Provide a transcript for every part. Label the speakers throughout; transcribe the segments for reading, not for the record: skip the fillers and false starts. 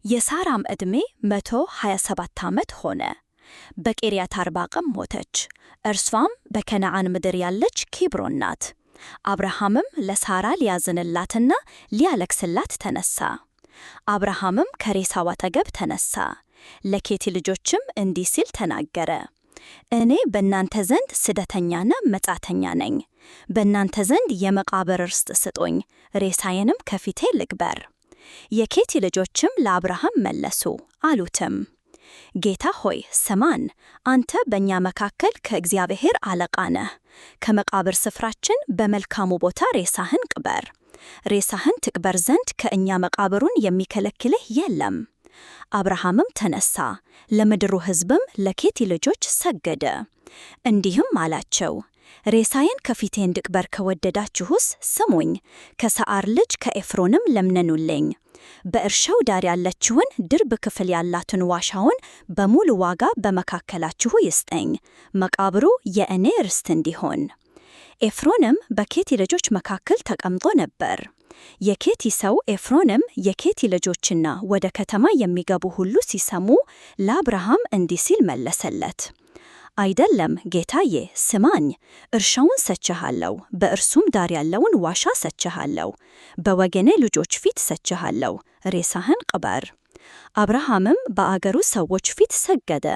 Speaker 1: የሳራም ዕድሜ 127 ዓመት ሆነ። በቂርያት አርባቅም ሞተች። እርሷም በከነዓን ምድር ያለች ኬብሮን ናት። አብርሃምም ለሳራ ሊያዝንላትና ሊያለቅስላት ተነሣ። አብርሃምም ከሬሳው አጠገብ ተነሣ። ለኬቲ ልጆችም እንዲህ ሲል ተናገረ። እኔ በእናንተ ዘንድ ስደተኛና መጻተኛ ነኝ። በእናንተ ዘንድ የመቃብር ርስት ስጡኝ፣ ሬሳዬንም ከፊቴ ልቅበር። የኬቲ ልጆችም ለአብርሃም መለሱ አሉትም፣ ጌታ ሆይ ስማን፣ አንተ በእኛ መካከል ከእግዚአብሔር አለቃ ነህ። ከመቃብር ስፍራችን በመልካሙ ቦታ ሬሳህን ቅበር። ሬሳህን ትቅበር ዘንድ ከእኛ መቃብሩን የሚከለክልህ የለም። አብርሃምም ተነሳ፣ ለምድሩ ሕዝብም ለኬቲ ልጆች ሰገደ። እንዲህም አላቸው፣ ሬሳዬን ከፊቴ እንድቅበር ከወደዳችሁስ ስሙኝ፣ ከሰዓር ልጅ ከኤፍሮንም ለምነኑልኝ። በእርሻው ዳር ያለችውን ድርብ ክፍል ያላትን ዋሻውን በሙሉ ዋጋ በመካከላችሁ ይስጠኝ፣ መቃብሩ የእኔ ርስት እንዲሆን። ኤፍሮንም በኬቲ ልጆች መካከል ተቀምጦ ነበር። የኬቲ ሰው ኤፍሮንም የኬቲ ልጆችና ወደ ከተማ የሚገቡ ሁሉ ሲሰሙ ለአብርሃም እንዲህ ሲል መለሰለት። አይደለም ጌታዬ፣ ስማኝ፣ እርሻውን ሰጥቼሃለሁ፣ በእርሱም ዳር ያለውን ዋሻ ሰጥቼሃለሁ፣ በወገኔ ልጆች ፊት ሰጥቼሃለሁ፣ ሬሳህን ቅበር። አብርሃምም በአገሩ ሰዎች ፊት ሰገደ።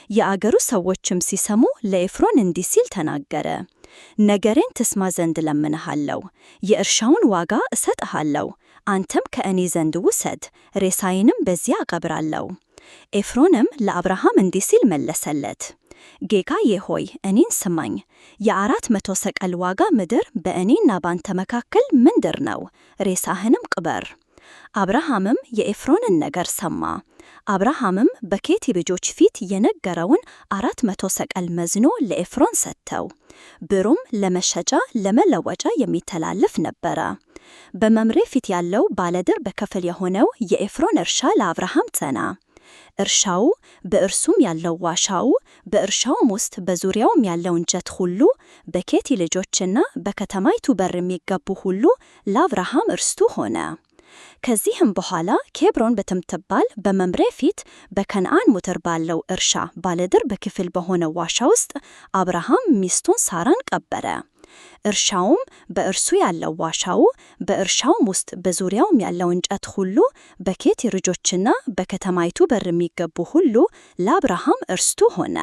Speaker 1: የአገሩ ሰዎችም ሲሰሙ ለኤፍሮን እንዲህ ሲል ተናገረ። ነገሬን ትስማ ዘንድ እለምንሃለሁ፣ የእርሻውን ዋጋ እሰጥሃለሁ፣ አንተም ከእኔ ዘንድ ውሰድ፣ ሬሳዬንም በዚያ እቀብራለሁ። ኤፍሮንም ለአብርሃም እንዲህ ሲል መለሰለት። ጌታዬ ሆይ እኔን ስማኝ። የ400 ሰቅል ዋጋ ምድር በእኔና ባንተ መካከል ምንድር ነው? ሬሳህንም ቅበር። አብርሃምም የኤፍሮንን ነገር ሰማ። አብርሃምም በኬቲ ልጆች ፊት የነገረውን 400 ሰቅል መዝኖ ለኤፍሮን ሰጥተው። ብሩም ለመሸጫ ለመለወጫ የሚተላለፍ ነበረ። በመምሬ ፊት ያለው ባለድርብ ክፍል የሆነው የኤፍሮን እርሻ ለአብርሃም ጸና። እርሻው፣ በእርሱም ያለው ዋሻው፣ በእርሻውም ውስጥ በዙሪያውም ያለው እንጨት ሁሉ፣ በኬቲ ልጆችና በከተማይቱ በር የሚገቡ ሁሉ ለአብርሃም እርስቱ ሆነ። ከዚህም በኋላ ኬብሮን በምትባል በመምሬ ፊት በከነዓን ምድር ባለው እርሻ ባለድርብ ክፍል በሆነ ዋሻ ውስጥ አብርሃም ሚስቱን ሳራን ቀበረ። እርሻውም፣ በእርሱ ያለው ዋሻው፣ በእርሻውም ውስጥ በዙሪያውም ያለው እንጨት ሁሉ፣ በኬቲ ልጆችና በከተማይቱ በር የሚገቡ ሁሉ ለአብርሃም እርስቱ ሆነ።